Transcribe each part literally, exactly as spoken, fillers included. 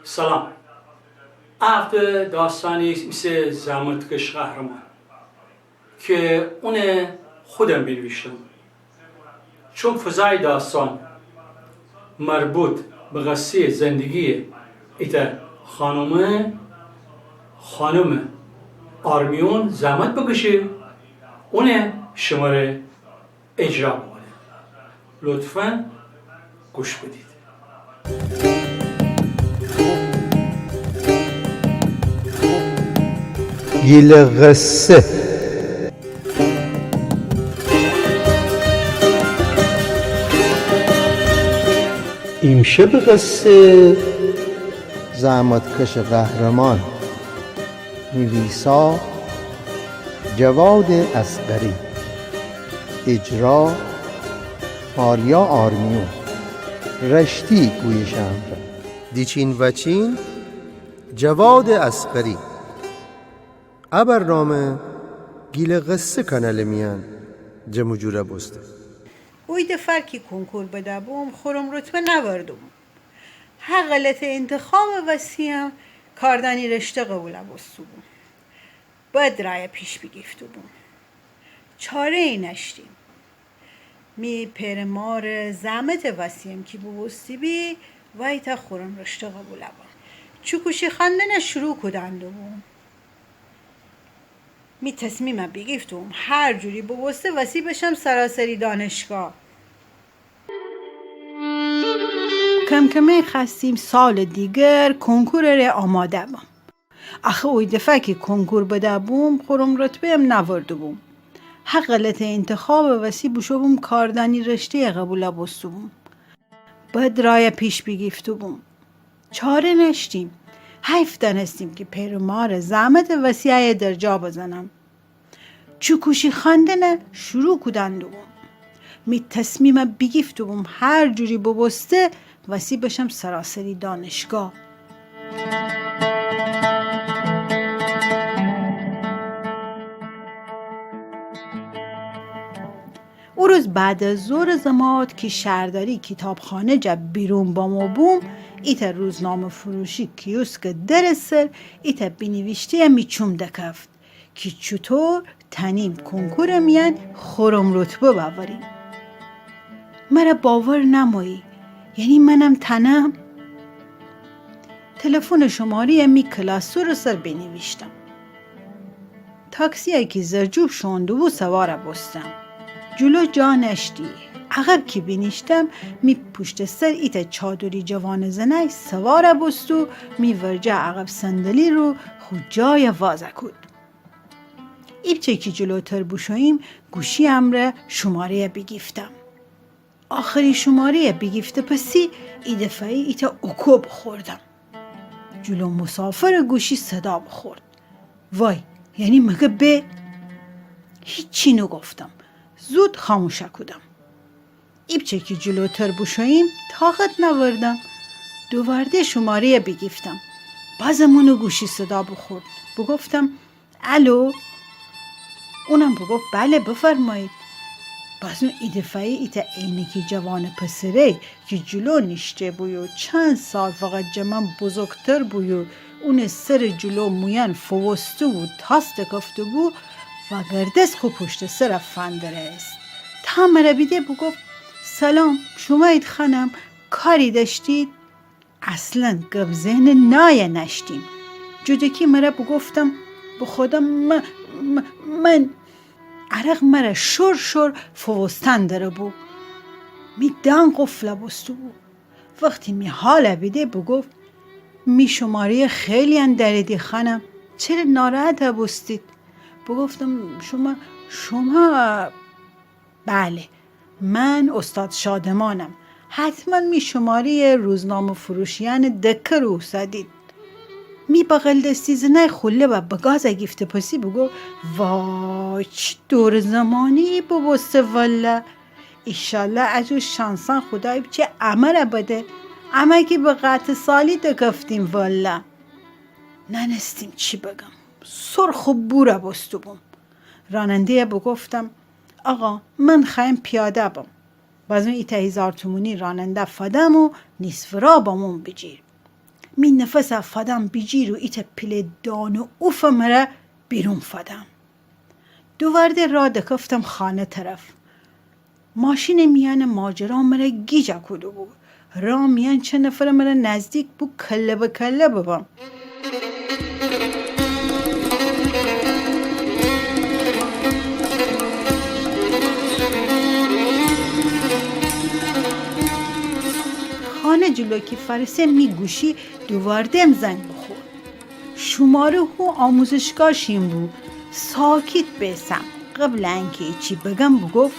سلام. ا هفته داستانی ایسه زحمتکش قهرمان که اونه خودم بینیویشتم. چون فضای داستان مربوط به قصهٔ زندگی ایتأ خانومه، خانم آرمیون زحمت بکشه اونه شمره اجرا بکنه. لطفاً گوش بدید. گیلٚ قصه. ایمشبٚ قصه زحمتکشٚ قهرمان. نیویسا جواد اصغری. اجرا ماریا آرمیون. رشتی گویش امرأ. دیچین وأچین جواد اصغری. ا برنامه گیلٚ قصه کانالٚ میأن جمع و جور بوسته. اوی دفر کی کنکور بدأ بوم، خورم رتبه نأوردوم. هه غلطٚ انتخابٚ وسی‌یم کاردانی رشته قبول بوسته‌بوم. بد رأی پیش بیگیفته‌بوم. چاره‌یی نأشتیم. می پئر مارٚ زحمتٚ وسی‌یم کی بوبوسته‌بی، وأیتأ خورم رشته قبول بوم. چوکوشی خوأندنه شروع کودن دوبوم. می تصمیمه بیگیفته‌بوم هر جوری بوبوسته وسی بشم سراسری دانشگاه. کم‌کمه خوأستیم سالٚ دیگر کنکورٚ ره آماده بم. آخه اوی دفه کی کنکور بدأ بوم، خورم رتبه‌یم نأورده‌بوم. هه غلطٚ انتخابٚ وسی بوشوبوم کاردانی رشته‌یه قبول بوسته‌بوم. بد رأی پیش بیگیفته‌بوم. چاره نأشتیم. حیف دأنستیم کی پئر و مارٚ زحمتٚ وسی ایه درجا بزنم. چوکوشی خوأندنه شروع کودن دوبوم. می تصمیمه بیگیفته‌بوم هر جوری بوبوسته وسی بشم سراسری دانشگاه. او روز بعدٚ ظهرٚ زمات کی شهرداری کیتابخانه جا بیرون بامو بوم، ایتأ روزنامه‌فروشی کیوسکٚ درٚ سر ایتأ بینیویشته‌یه می چوم دکفت کی چوطور تأنیم کنکورٚ میأن خورم رتبه بأوریم. مره باور نمویی، یعنی منم تأنم؟ تلفنٚ شماره‌یه می کلاسورٚ سر بینیویشتم. تاکسی‌یی کی زرجوب شوئون دوبو سوار بوستم. جلو جا نأشتی. عقب کی بینیشتم، می پوشتٚ سر ایتأ چادری جوانٚ زنأی سوار بوست و می ورجه عقب صندلی رو خو جای واز کود. ایپچه کی جلوتر بوشوییم، گوشی امرأ شماره‌یه بیگیفتم. آخری شماره‌یه بیگیفته پسی، ایدفعه‌یی ایتأ اوکو بوخوردم. جلو مسافرٚ گوشی صدا بوخورد. وای، یعنی مگه به؟ هیچی نوگفتم. زود خاموشه کودم. ایپچه کی جلوتر بوشوییم، طاقت نأوردم. دووارده شماره‌یه بیگیفتم. بازم اونٚ گوشی صدا بوخورد. بوگفتم: الو؟ اونم بوگفت: بله، بفرمایید. باز اون ایدفعه‌یی ایتأ عینکی جوانٚ پسره‌یی کی جلو نیشته بو و چند سال فقط جٚه من بزرگتر بو و اونٚ سرٚ جلو مویأن فووسته و تاس دکفته بو، وأگردست خو پوشتٚ سر فندرست. تا مره بیده بوگفت: سلام، شومایید خانم، کاری دأشتید؟ اصلاً گب زهنٚ نایه نأشتیم. جودکی مره بوگفتم: بخدا م-، م-، من، عرق مره شور شور فووستن دره بو. می دهن قفل بوسته بو. وختی می حال بیده بوگفت: می شماره‌یه خیلی‌یأن دأریدی خانم، چره ناراحت بوستید؟ بوگفتم: شما، شما بله، من استاد شادمانم. حتماً می شماره‌یه روزنامه‌فروشیأنٚ دکه رو اوسدید. می بغل‌دستی زنأی خو لبه به گاز گیفته پسی بوگفت: وای، چی دورٚ زمانه‌یی بوبوسته والله. ایشالله اجور شانسأن خودای بیچه امره بده. امه کی به قطع سالی دکفتیم والله. نأنستیم چی بگم. سرخ و بور بوسته بوم. راننده‌یه بوگفتم: آقا، من خوأیم پیاده بم. باز اون ایتأ هیزار تومونی راننده فدم و نیصف راه بموم بیجیر. می نفسه فدم بیجیر و ایتأ پیله دان و اوفه مره بیرون فدم. دوورده راه دکفتم خانه طرف. ماشینٚ میأنٚ ماجرا مره گیج کوده‌بو. راه میأن چه نفرٚ مره نزدیک بو کله به کله ببم. خانه جلو کی فأرسم می گوشی دوورده‌م زنگ بوخورد. شوماره هو آموزشگاه شین بو. ساکت بیسم. قبلٚ انکی ایچی بگم بوگفت: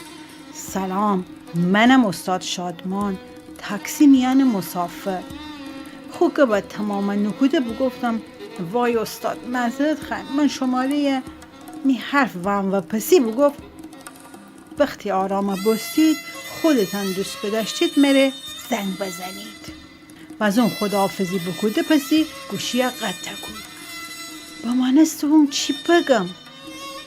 سلام، منم استاد شادمان، تاکسی میأنٚ مسافر. خو گبه تمام نوکوده بوگفتم: وای استاد، معذرت خوأیم، من شوماره‌یه می حرف وأم وپسی بوگفت: وختی آرام بوستید، خودتان دوست بدأشتید مره زنگ بزنید. بزون خداحافظی بوکوده پسی گوشیه قطع کود. بمأنسته بوم چی بگم.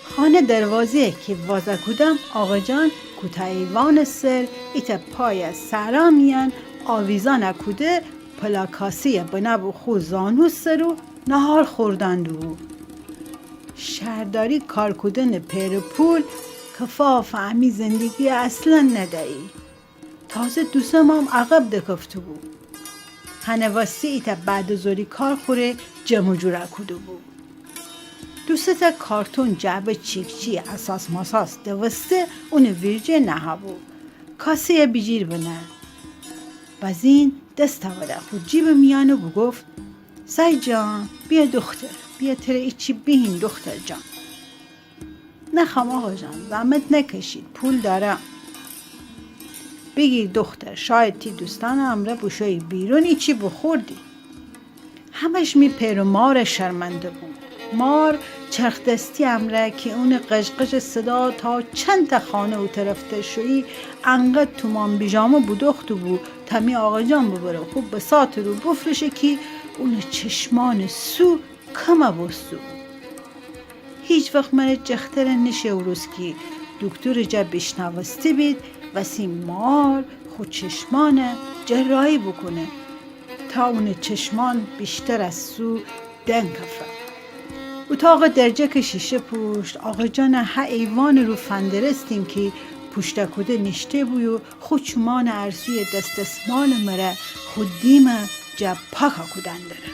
خانه دروازه‌یه کی وازه کودم، آقاجان کوته ایوانٚ سر ایتأ پایه صحرا میأن آویزان کوده، پلا کاسه‌یه بنه بو خو زانو سر و ناهار خوردن دوبو. شهرداری کار کودنٚ پئر و پول کفافٚ امی زندگی اصلا ندأیی. تازه دو سه ماه عقب دکفته بو. هنٚ وستی ایتأ بعدازظهری کار خوره جمع و جور کوده بو. دو سه تا کارتون جعبه چیکچی اساس مساس دوسته اونٚ ویرجه نهه بو. کاسه‌یه بیجیر بنه. بزین دس تأوده خو جیبٚ میأن و بوگفت: سعید جان، بیا دختر، بیا تره ایچی بیهین دختر جان. نخوأم آقاجان، زحمت نکشید، پول دارم. بیگیر دختر، شاید تی دوستانٚ امرأ بوشویی بیرون ایچی بوخوردی. همش می پئر و ماره شرمنده بوم. مار چرخ دستی امرأ کی اونٚ قژقژٚ صدا تا چند تا خانه او طرفته شویی، انقدر تومان بیجامه بودوخته بو تا می آقاجان ببره خو بساطٚ رو بفروشه کی اونٚ چشمانٚ سو کم بوسته بو. هیچ وخت مره جختره نشه او روز کی دکترٚ جا بیشنوسته بید وسی مار خو چشمانه جراحی بوکونه تا اونٚ چشمان بیشتر از سو دنکفه. اتاقٚ درجکٚ شیشه پوشت، آقاجانٚ هه ایوانٚ رو فندرستیم کی پوشته کوده نیشته بو و خو چومانٚ ارسویه دس دسمالٚ مره خو دیمه جا پاکه کودن دره.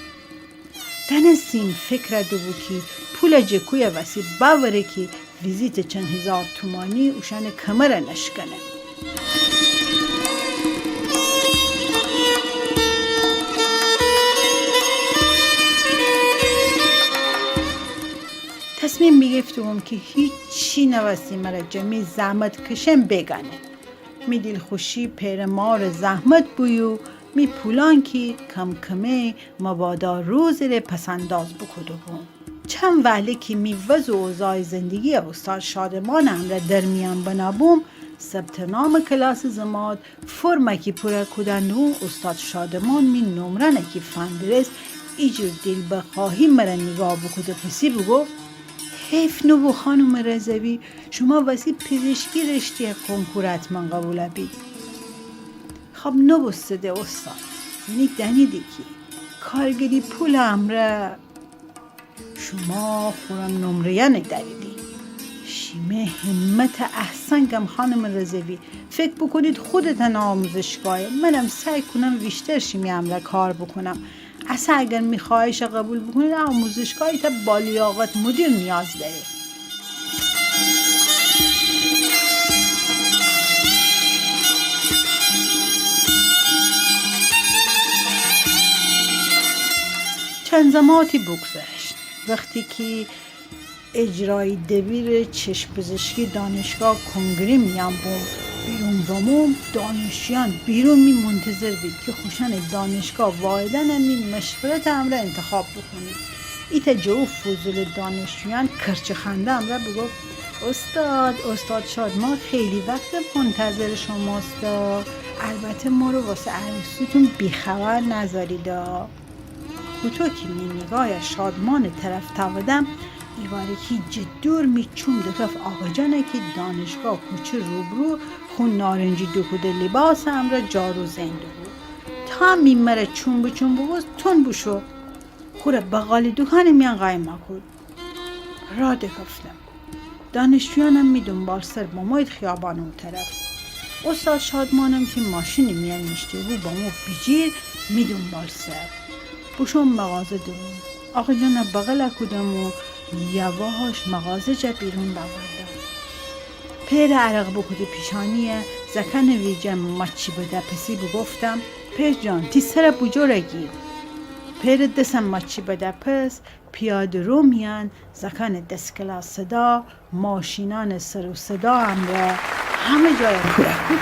دأنستیم فکر دوبو کی پوله جٚه کویه وسی بأوره کی ویزیتٚ چند هیزار تومانی اوشأنٚ کمره نشکنه. تصمیم بیگیفته‌بوم کی هیچی نوستی مره جٚه می زحمت کشن بیگانه. می دیلخوشی پئر مارٚ زحمت بو و می پولان کی کم‌کمه مبادا روزٚ ره پس‌انداز بوکوده‌بوم. چند وهله کی می وضع و اوضاعٚ زندگی استاد شادمانٚ امرأ در میأن بنه‌بوم، ثبت‌نامٚ کلاسٚ زمات، فرمه کی پوره کودن و استاد شادمان می نمره‌نه کی فندرست، ایجور دیلبخواهی مره نیگاه بوکوده پسی بوگفت: حیف نوبو خانمٚ رضوی، شوما وسی پزشکی رشته‌یه کنکور حتما قبول بید. خب نوبوستده استاد، یعنی دأنیدی کی کارگری پولٚ امرأ شوما خورم نمره‌یأنه دأریدی. شیمه همتٚ احسن گم خانمٚ رضوی. فکر بوکونید خودتأن آموزشگاهه. منم سعی کونم ویشتر شیمی امرأ کار بوکونم. اصلاً اگر می خواهشه قبول بوکونید، آموزشگاه ایتأ بالیاقت مدیر نیاز دأره. چند زماتی بوگذشت. وختی کی اجرایی دبیرٚ چشم پزشکی دانشگاه کنگره میأن بوم، بیرون بموم، دانشجویأن بیرون می منتظر بید کی خوشأنٚ دانشگاه واحدأنه می مشورتٚ امرأ انتخاب بوکونید. ایتأ جٚه او فضولٚ دانشجویأن کرچٚ خنده امرأ بوگفت: استاد، استاد شادمان خیلی وقته منتظرٚ شوماسته. البته مره واسه عروسیتون بی‌خبر نذاریده. هوطو کی می نیگاهه شادمانٚ طرف تأودم، ایوارکی جٚه دور می چوم دکفت آقاجانه کی دانشگاه کوچه روبرو خو نارنجی دوکوده لیباسٚ امرأ جارو زئن دوبو. تا می مره چون به چون بوبوست، تون بوشو. خو ره بقالی دوکانٚ میأن قایم کود. راه دکفتم. دانشجویأنم می دونبال سر بامویید خیابانٚ او طرف. استاد شادمانم کی ماشینٚ میأن نیشته‌بو، بامو بیجیر می دونبال سر. بوشوم مغازه دورون. آقاجانه بغل کودم و یواش مغازه جا بیرون بأوردم. پئرٚ عرق بوکوده پیشانی‌یه، زأکأنٚ ویجه ماچی بده‌پسی بوگفتم: پئر جان، تی سره بوجور گیر. پئرٚ دسه ماچی بده‌پس، پیاده‌رو میأن زأکأنٚ دسکلا صدا، ماشینأنٚ سر و صدا امرأ همه جایه پوره کود.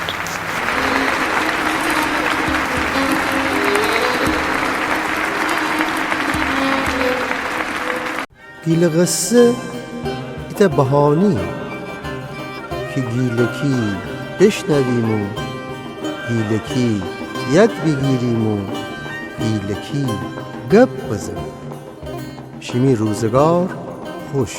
گیلٚ قصه ایتأ بهانه‌یه کی گیلکی بشنویم و گیلکی یاد بیگیریم و گیلکی گپ بزنیم. شیمی روزگار خوش.